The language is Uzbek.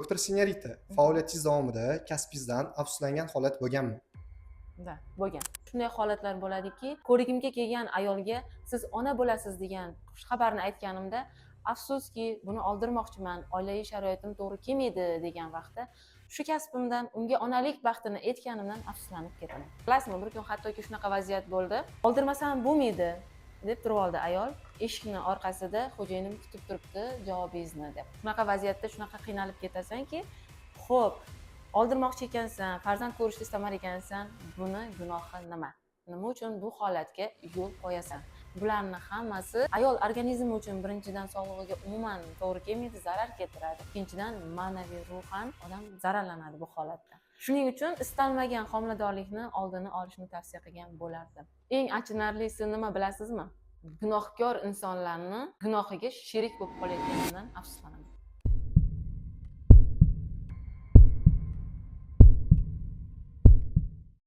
Doktor Senorita, faoliyatingiz davomida kasbingizdan afsuslangan holat bo'lganmi? Да, bo'lgan. Shunday holatlar bo'ladiki, ko'rigimga kelgan ayolga "Siz ona bo'lasiz" degan xushxabarni aytganimda, "Afsuski, buni oldirmoqchiman, oilaviy sharoitim to'g'ri kelmaydi" degan vaqtda shu kasbimdan, unga onalik baxtini aytganimdan afsuslanib ketaman. Bilasizmi, bir kun hattoki shunaqa vaziyat bo'ldi. "Oldirmasam bo'lmaydi", deb turib oldi ayol. "Eshikni orqasida xo'jayinim kutib turibdi javobingizni", deb. Shunaqa vaziyatda shunaqa qiynalib ketasanki, xo'p, oldirmoqchi ekansan, farzand ko'rishni istamar ekansan, buni gunohi nima? Nima uchun bu holatga yo'l qo'yasan? Bularni hammasi ayol organizmi uchun, birinchidan, sog'lig'iga umuman to'g'ri kelmaydi, zarar keltiradi. Ikkinchidan, ma'naviy, ruhan odam zararlanadi bu holatda. Shuning uchun istalmagan homiladorlikni oldini olishni tavsiya qilgan bo'lardim. Eng achinarlisi nima, bilasizmi? Gunohkor insonlarni gunohiga sherik bo'lib qolayotganimdan afsuslanaman.